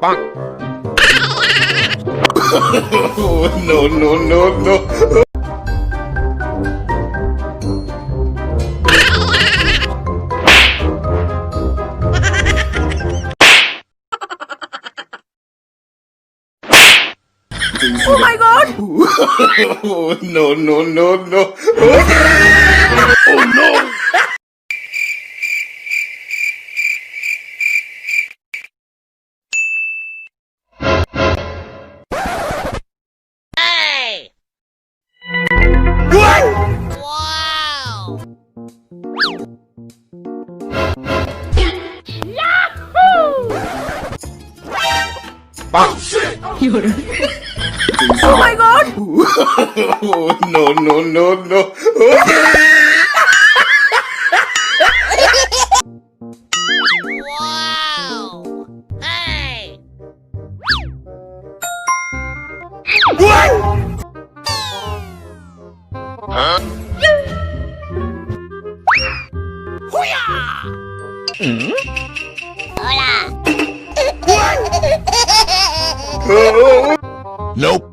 Oh, no, no, no, no. Oh my God! Oh, no, no, no, no. Oh, no. Oh my God! Oh, no, no, no, no. Wow! Hey! Nope.